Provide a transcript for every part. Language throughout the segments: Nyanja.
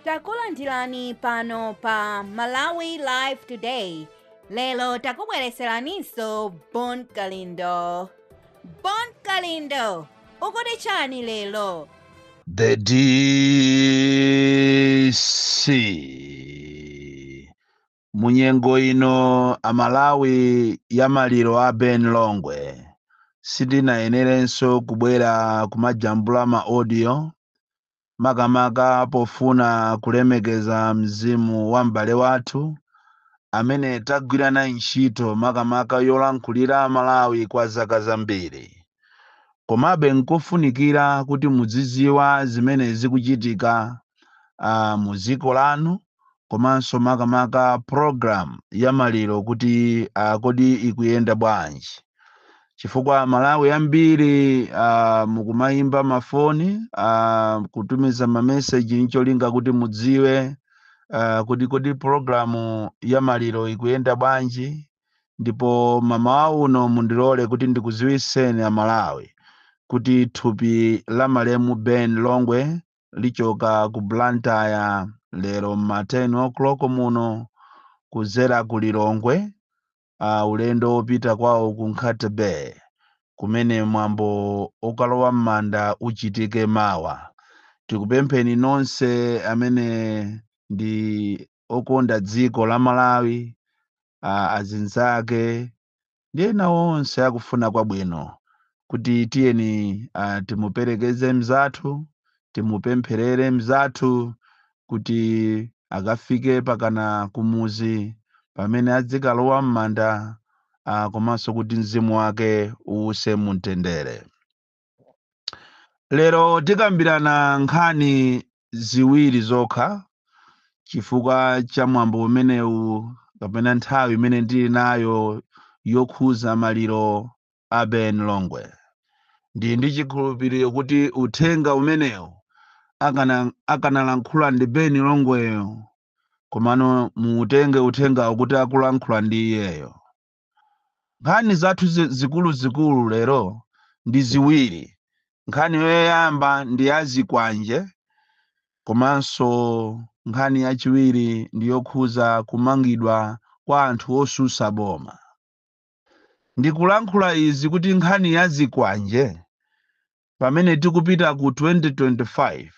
Takulandirani pano pa Malawi Live Today. Lero takubwereseraninso Bon Kalindo. Bon Kalindo, ukuti chani lero? The DC. Munyengo ino Amalawi ya maliro a Ben Longwe, sindinayenerenso kubwera kumajambula ma audio, makamaka pofuna kulemekeza mzimu wa m'bale wathu amene tagwira naye ntchito, makamaka yolankhulira Amalawi kwa zaka zambiri. Komabe nkofunikira kuti mudziziwa zimene zikuchitika mu dziko lanu, komanso makamaka program ya maliro kuti kodi ikuyenda bwanji, chifukwa Malawi ambiri mukumayimba mafoni, kutumiza mameseji ncholinga kuti mudziwe kuti kodi program ya maliro ikuyenda bwanji. Ndipo mamawa uno mundilole kuti ndikuziwiseni Amalawi kuti thupi la malemu Ben Longwe lichoka ku Blantyre lero ma 10 o'clock muno kuzera ku Lilongwe, ulendo wopita kwawo ku Nkhata Bay, kumene mwambo okalowa m'manda uchitike mawa. Tikupempheni nonse amene ndi okonda dziko la Malawi, azinzake ndi ena onse akufuna kwabwino, kuti tiyeni timuperekeze mzathu, timupempherere mzathu kuti akafike pakana kumuzi pamene adzikalowa m'manda, komanso kuti mzimu wake uwuse mumtendere. Lero tikambirana nkhani ziwiri zokha chifukwa cha mwambo umenewu kapena nthawi imene ndili nayo yokhuza maliro a Ben Longwe. Ndili ndi chikhulupiriro kuti uthenga umenewu akanalankhula ndi Ben Longweyo, komano muutenge uthengawo kuti akulankhula ndi iyeyo. Nkhani zathu zikuluzikulu lero ndi ziwiri. Nkhani yoyamba ndi ya zikwanje, komanso nkhani yachiwiri ndi yokhuza kumangidwa kwa anthu osusa boma. Ndikulankhula izi kuti nkhani ya zikwanje, pamene tikupita ku 2025,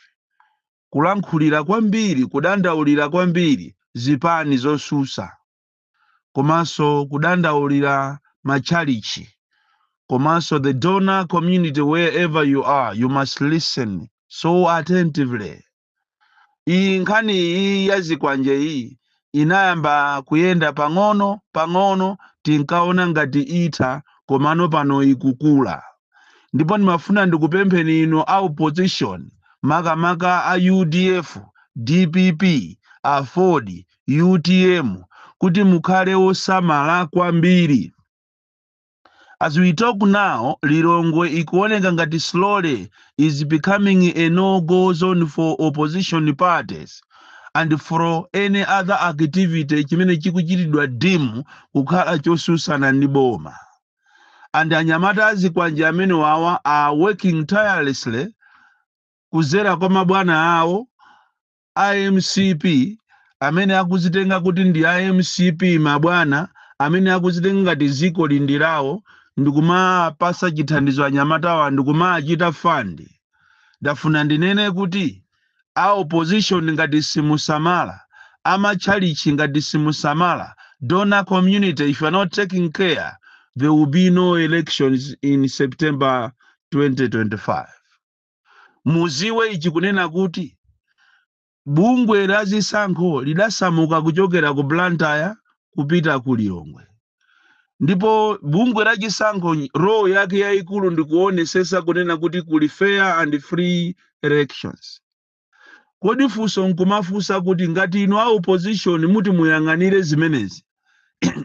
kulankhulira kwambiri, kudandaulira kwambiri zipani zosusa, komanso kudandaulira matchalichi, komanso the donor community, wherever you are, you must listen so attentively. Iyi nkhani iyi ya zikwanje iyi inayamba kuyenda pang'ono pang'ono, tinkaona ngati itha, komano pano ikukula. Ndipo ndimafuna ndikupempheni inu a opposition, makamaka a UDF, DPP, AFORD, UTM, kuti mukhale osamala kwambiri. As we talk now, Lilongwe ikuoneka ngati slowly is becoming a no-go zone for opposition parties and for any other activity chimene chikuchitidwa deem kukhala chosusana ndi boma. And anyamata azikwanje amene wawa are working tirelessly kuzera kwa mabwana awo IMCP, amene akuzitenga kuti ndi IMCP, mabwana amene akuzitenga ngati ziko lindi lawo, ndikumapasa chithandizo anyamatawa, ndikumachita fund. Ndafuna ndinene kuti a opposition ngati simusamala, amatchalichi ngati simusamala, donor community, if you are not taking care, there will be no elections in September 2025. Muziwe ichi, kunena kuti bungwe la zisankho lidasamuka kuchokera ku Blantyre kupita ku Lilongwe, ndipo bungwe la chisankho role yake yayikulu ndikuonesesa kunena kuti kuli fair and free elections. Kodi funso nkumafunsa kuti ngati inu a opposition muti muyang'anire zimenezi,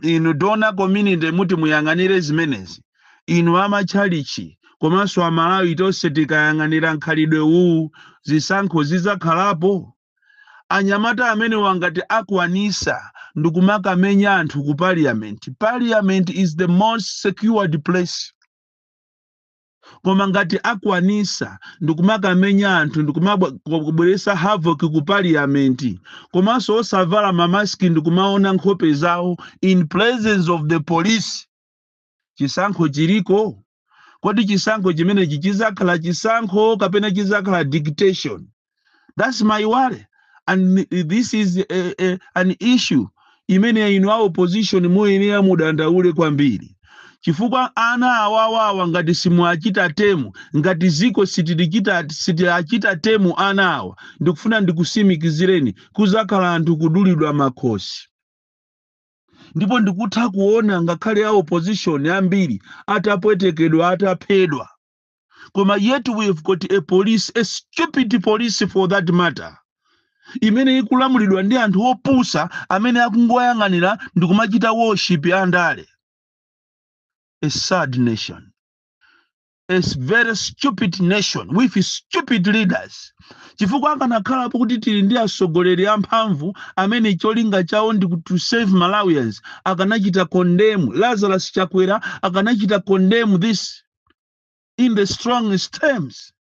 inu donor community muti muyang'anire zimenezi, inu amatchalichi komanso Amalawi tonse tikayang'anira nkhalidwe uwu, zisankho zizakhalapo? Anyamata amene wangati akwanisa ndikumakamenya anthu ku parliament. Parliament is the most secured place. Koma ngati akwanisa ndikumakamenya anthu, ndikumabweresa havoc ku parliament, komanso osavala mamaski, ndikumaona nkhope zawo in presence of the police, chisankho chiliko? Kodi chisankho chimenechi chizakhala chisankho kapena chizakhala dictation? That's my worry, and this is an issue imene inu a opposition muyenera mudandaule kwambiri, chifukwa ana awawawa ngati simuachita tame, ngati ziko sitilichita tame ana awa, ndikufuna ndikusimikizireni, kuzakhala anthu kudulidwa makhosi. Ndipo ndikutha kuona ngakhale a opposition ambiri atapwetekedwa, ataphedwa. Koma yet we've got a police, a stupid police for that matter, imene ikulamulidwa ndi anthu opusa amene akungoyang'anira ndikumachita worship andale. A sad nation, a very stupid nation with stupid leaders, chifukwa akanakhalapo kuti tili ndi atsogoleri amphamvu amene cholinga chawo ndi to save Malawians, akanachita condemn Lazarus Chakwera, akanachita condemn this in the strongest terms,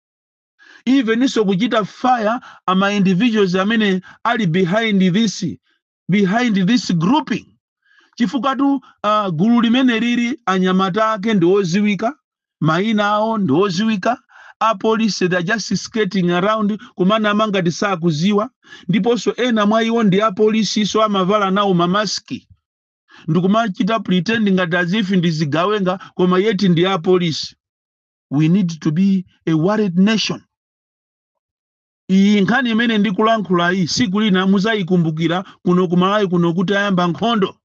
even iso kuchita fire ama individuals amene ali behind this grouping, chifukwa tu gulu limene lili, anyamata ake ndi oziwika, mayina awo ndi oziwika. Apolisi, they are just skating around kumanama ngati sakuziwa. Ndiponso ena mwa iwo ndi apolisiso, amavala nawo mamaski ndikumachita pretend ngati as if ndi zigawenga, koma yet ndi apolisi. We need to be a worried nation. Iyi nkhani imene ndikulankhula iyi, siku lina muzayikumbukira kuno kumalawi kuno kuti ayamba nkhondo,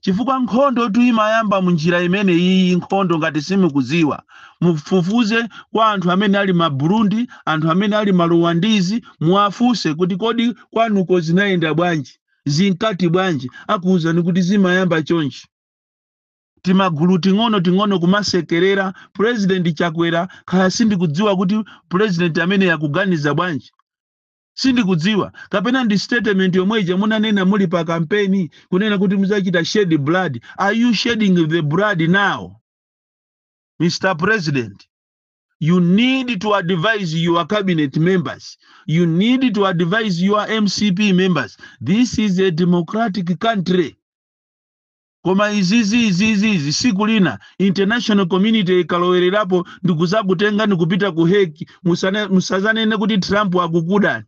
chifukwa nkhondo tu imayamba munjira imene iyi. Nkhondo, ngati simukudziwa, mufufuze kwa anthu amene ali ma Burundi, anthu amene ali ma Rwandese, muwafunse kuti kodi kwanuko zinayenda bwanji, zinkati bwanji? Akuwuzani kuti zimayamba chonchi, timagulu ting'ono ting'ono kumasekerera President Chakwera. Kaya sindikudziwa kuti president amene yakuganiza bwanji, sindikudziwa, kapena ndi statement yomwe ija munanena muli pa kampeni, kunena kuti muzachita shed blood. Are you shedding the blood now, Mr President? You need to advise your cabinet members, you need to advise your MCP members. This is a democratic country, koma izizi izizi izi, siku lina international community ikalowererapo ndikuzakutenga ndikupita ku Hague, musazanene kuti Trump akukudani.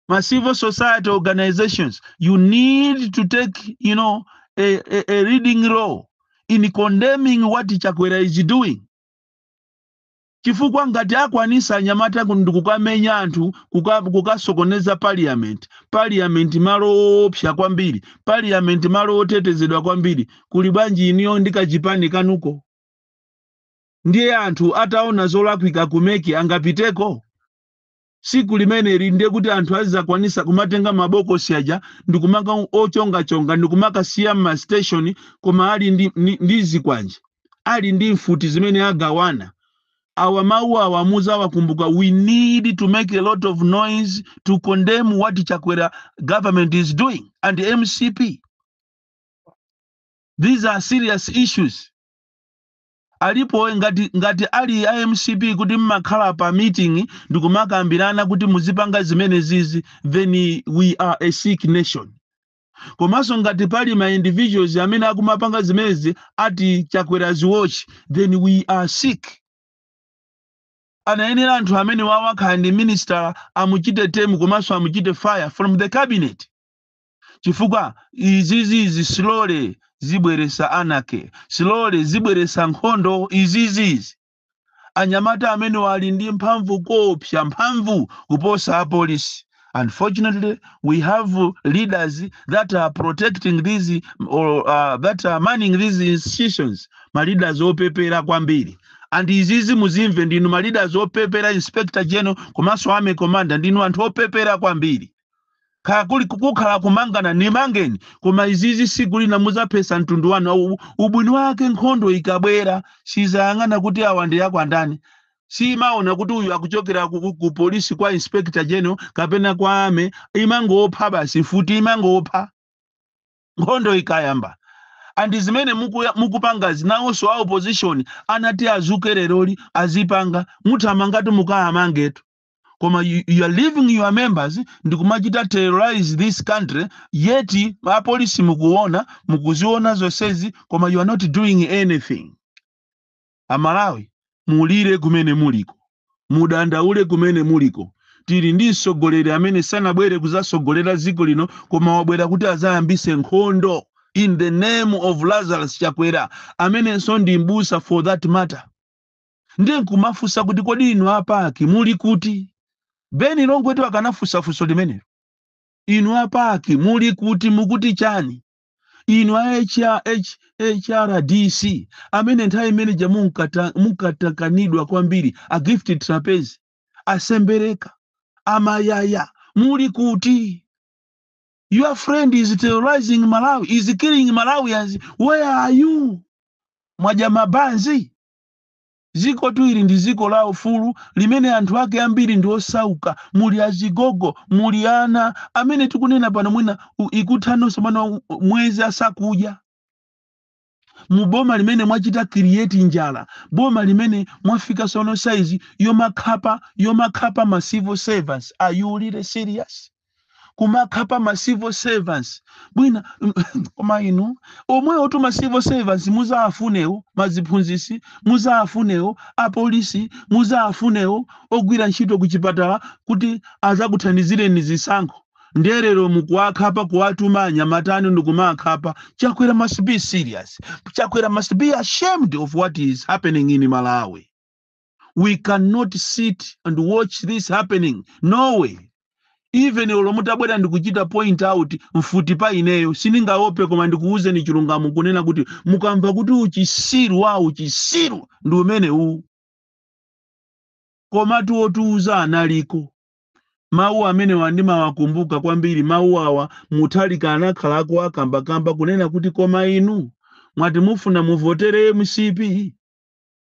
Ma civil society organizations, you need to take a leading role in condemning what Chakwera is doing, chifukwa ngati akwanisa anyamata ndikukamenya anthu, kukasokoneza parliament, parliament malo oopsa kwambiri, parliament malo otetezedwa kwambiri, kuli bwanji iniyo ndi kachipani kanuko? Ndiye anthu ataona zolakwika ku MEC angapiteko? Siku limeneli ndiye kuti anthu azizakwanisa kumatenga mabokosi aja ndikumaka ochongachonga ndikumakasiya mma station, koma ali ndi zikwanje, ali ndi mfuti zimene agawana. Awa mawu awa muzawakumbuka. We need to make a lot of noise to condemn what Chakwera government is doing and the MCP. These are serious issues. Alipo ngati ali iMCP kuti mmakhala pa meeting ndikumakambirana kuti muzipanga zimene zizi, then we are a sick nation. Komanso ngati pali ma individuals amene akumapanga zimenezi ati Chakwera's watch, then we are sick. Anayenera anthu amene wawakhala ndi minister amuchite tame, komanso amuchite fire from the cabinet, chifukwa izizizi slowly zibweresa anarchy, slowly zibweresa nkhondo. Izizizi, anyamata amene wali ndi mphamvu kopsa, mphamvu kuposa apolisi. Unfortunately, we have leaders that are protecting these or that are manning these institutions, ma leaders opepera kwambiri. And izizi muzimve, ndinu ma leaders opepera. Inspector General komanso army commander, ndinu anthu opepera kwambiri. Kaya kuli kukhala kumangana, nimangeni, koma izizi siku lina muzaphesa mtundu wanu. Ubwino wake nkhondo ikabwera sizayang'ana kuti awa ndi ako andani, simaona kuti uyu akuchokera ku polisi kwa Inspector General kapena kwa army, imangopha basi, futi imangopha nkhondo ikayamba. And zimene mukupangazi, nawonso a opposition anati azuke leroli azipanga, muthamangatu mukayamangetu. Koma you are leaving your members ndikumachita terrorize this country, yet apolisi mukuona, mukuziona zonsezi, koma you are not doing anything. Amalawi, mulire kumene muliko, mudandaule kumene muliko. Tili ndi mtsogoleri amene sanabwere kuzasogolera dziko lino, koma wabwera kuti azayambise nkhondo in the name of Lazarus Chakwera, amenenso ndi mbusa for that matter. Ndiye nkumafunsa kuti, kodi inu a PAC muli kuti? Beni Longwetu akanafunsa funso limenelo. Inu a PAC muli kuti? Mukuti chani? Inu a HRDC amene nthawi imene ja munkatakanidwa kwambiri, a Gift Trapence, asembereka, amayaya, muli kuti? Your friend is terrorizing Malawi, is killing Malawians. Where are you? Mwadya mabanzi. Ziko tu ili ndi ziko la ufulu limene anthu ake ambiri ndi osauka. Muli azigogo, muli ana amene tikunena pano mwina ikuthanonso pano mwezi asakudya, mu boma limene mwachita create njala, boma limene mwafika sono size yomakhapa ma civil servants. Are you really serious? Kumakhapa ma civil servants bwina. Koma inu omwewo tu ma civil servants muzaafunewo, maziphunzisi muzaafunewo, apolisi muzaafunewo, ogwira ntchito ku chipatala kuti azakuthandizireni zisankho. Nderero mukuwakhapa, kuwatuma anyamatani ndikumakhapa. Chakwera must be serious. Chakwera must be ashamed of what is happening in Malawi. We cannot sit and watch this happening. No way. Even olo mutabwera ndikuchita point out mfuti pa ineyo, sindingaope, koma ndikuwuzeni chilungamo kunena kuti mukamva kuti uchisiru wa uchisiru ndi umene uwu. Komatu otiuza analiko. Mawu amene wandimawakumbuka kwambiri mawu awa. Muthalika anakhalako akambakamba kunena kuti, koma inu mwati mufuna muvotere MCP,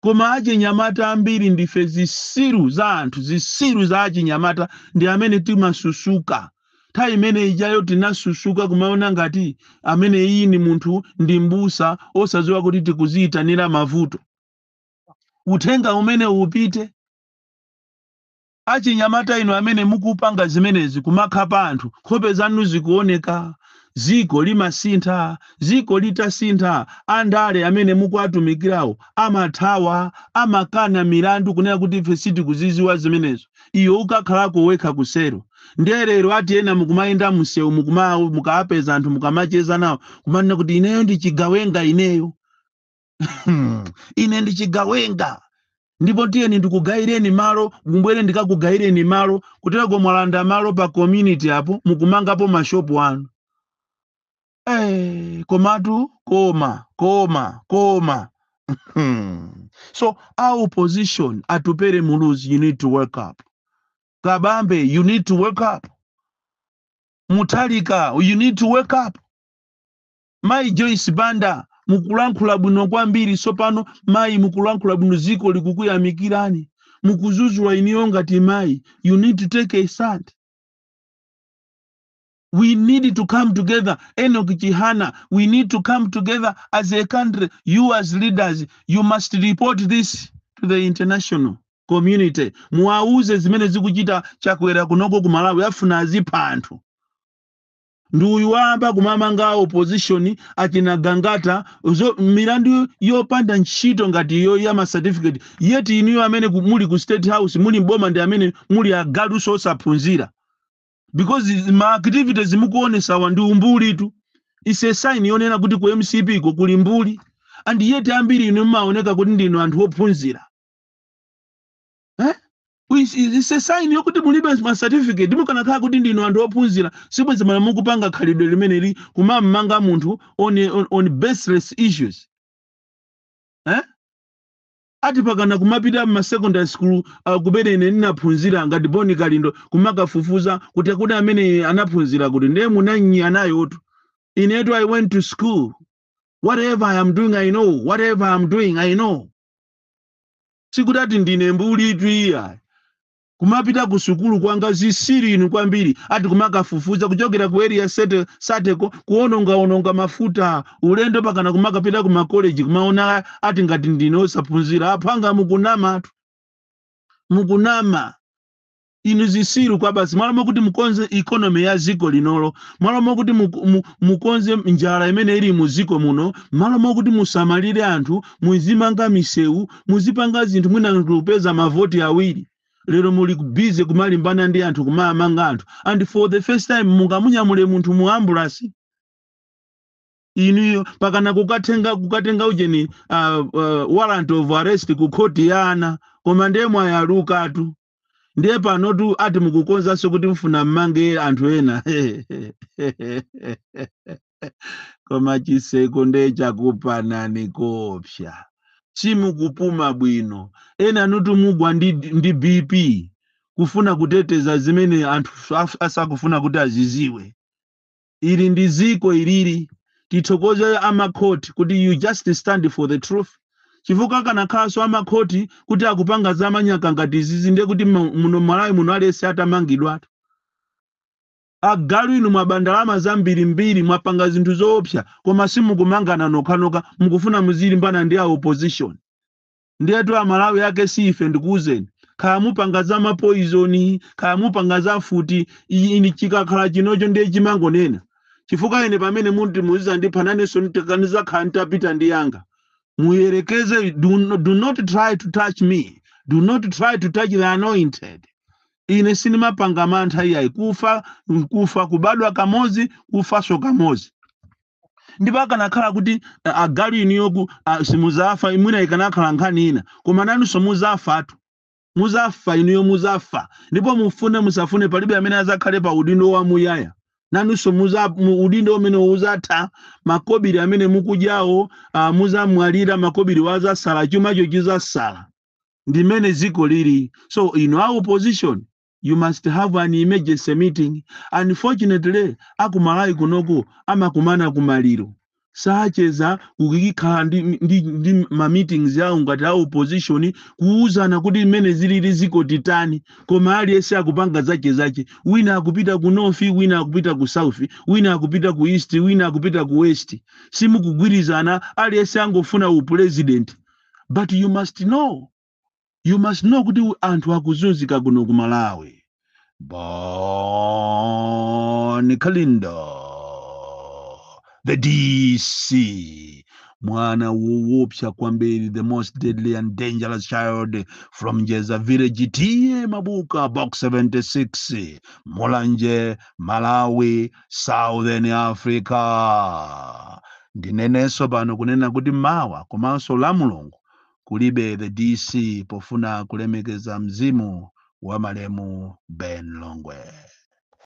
koma achinyamata ambiri ndife zisiru za anthu, zisiru za achinyamata ndi amene timasusuka. Nthawi imene ijayo tinasusuka kumaona ngati amene iyi ni munthu ndi mbusa, osadziwa kuti tikuziyitanira mavuto. Uthenga umene upite: achinyamata inu amene mukupanga zimenezi, kumakhapa anthu, nkhope zanu zikuoneka. Ziko limasintha. Ziko litasintha, andale amene mukuatumikirawo amathawa, amakana milandu kunena kuti ife sitikuziziwa zimenezo. Iyo ukakhalako wekha kusero. Nderero ati ena mukumayenda msewu, mukapeza anthu, mukamacheza nawo, kumanena kuti ineyo ndichigawenga, ineyo ine ndichigawenga, ndipo tiyeni ndikugayireni malo, mumbwere ndikakugayireni malo. Kutereko mwalanda malo pa community apo, mukumangapo mashopu anu. Komatu koma koma koma So our opposition, Atupere Muluzi, you need to wake up. Kabambe, you need to wake up. Mutalika, you need to wake up. Mai Joyce Banda, mukulankhula bwino kwambiri. Sopano mayi, mukulankhula bwino, ziko likukuyamikirani, mukuzuzula iniyo ngati mayi. You need to take a stand. We need to come together. Enoch Chihana, we need to come together as a country. You as leaders, you must report this to the international community. Muwauze zimene zikuchita Chakwera kunoko ku Malawi. Afuna azipha anthu. Ndi uyu wamba kumamanga opposition, achina Gangata, milandu yopanda ntchito ngati iyo ya ma certificate. Yet inuyo amene muli ku State House, muli mboma, ndi amene muli agaluso osaphunzira, because ma activities mukuonesawa ndi umbulitu. Is a sign yonena kuti ku MCP ko kuli mbuli. And yet ambiri inu mmaoneka kuti ndinu anthu ophunzira, eh? It's a sign yokuti mulibe ma certificate. Mukanakhala kuti ndinu anthu ophunzira, sibwezi mana mukupanga khalidwe limeneli, kumamanga munthu on baseless issues, eh? Ati pakana kumapita ma secondary school kumene ine ndinaphunzira ngati Boni Kalindo, kumakafufuza kuti amene anaphunzira kuti ndiye munanyi anayotu. Inetu I went to school. Whatever I am doing, I know. Whatever I am doing, I know. Sikuti ati ndine mbuli tu, iya. Kumapita ku sukulu kwanga, zisiri inu kwambiri. Ati kumakafufuza kuchokera ku Area 30 ko, kuonongaononga mafuta ulendo pakana kumakapita ku makoleji, kumaona ati ngati ndine osaphunzira. Aphanga, mukunamatu, mukunama inu, zisiru kwa basi. Mwalo mokuti mukonze economy ya ziko linolo, mwalo mokuti mukonze njala imene ili mu ziko muno, malo mokuti musamalire anthu, muzimanga misewu, muzipanga zinthu, mwina kupeza mavoti awiri, lero muli busy kumalimbana ndi anthu, kumamanga anthu. And for the first time mungamunyamule munthu mu ambulance inuyo, pakana kukatenga ujeni, warrant of arrest ku khoti ya ana. Koma ndiye mwayalukatu. Ndiye panotu ati mukukonzanso kuti mfuna mmange anthu ena. Koma chiseko ndiye chakupanani kopsa, simukupuma bwino. Ena nutu mugwa ndi BP, kufuna kuteteza zimene anthu asakufuna kuti aziziwe. Ili ndi ziko ilili. Tithokoze amakhoti kuti you just stand for the truth, chifukwa kanakhalanso amakhoti kuti akupanga zamanyaka ngati izizi, ndiye kuti muno Malawi muno aliyense atamangidwatu. Agalu inu, mwaba ndalama zambirimbiri, mwapanga zinthu zoopsa, koma simukumangana nokhanokha, mukufuna muzilimbana ndi a opposition. Ndiyetu Amalawi ake si ife. Ndikuwuzeni, kaya mupanga za ma poison, kaya mupanga za futi, ini chikakhala chinocho ndiye chimangonena, chifukwa ine pamene muti muzandipha, nanenso ndikakhala nditapita ndi yanga. Muyerekeze, do not try to touch me, do not try to touch the anointed. Ine sindimapanga mantha iyayi. Kufa nkufa, kubadwa kamozi, kufaso kamozi. Ndipo akanakhala kuti agalu iniyoku simuzafa, imwina ikanakhala nkhani ina, koma nanunso muzafatu, muzafa inuyo, muzafa. Ndipo mufune musafune, palibe amene azakhale pa udindo wamuyaya. Nanunso udindo umene uzatha, makobiri amene mukudyawo, muzamwalira, makobiri wazasala, chumacho chizasala. Ndimene ziko lili. So in our opposition, you must have an emergency meeting. Unfortunately, akumalawi kunoku amakumana kumaliro, sacheza kukikhala ndi ma meetings yawo ngati a opposition, kuwuzana kuti mmene zilili ziko titani. Koma aliyense akupanga zache zache. Wina akupita ku north, wina akupita ku south, wina akupita ku east, wina akupita ku west. Simukugwirizana, aliyense angofuna upresident. But you must know, you must know kuti anthu akuzunzika kuno ku Malawi. Bon Kalindo, the DC, mwana woopsa kwambiri, the most deadly and dangerous child from Njeza village, T/A Mabuka, Box 76, Mulanje, Malawi, Southern Africa. Ndinenenso pano kunena kuti mawa komanso la Mulungu kulibe the DC, pofuna kulemekeza mzimu wa malemu Ben Longwe.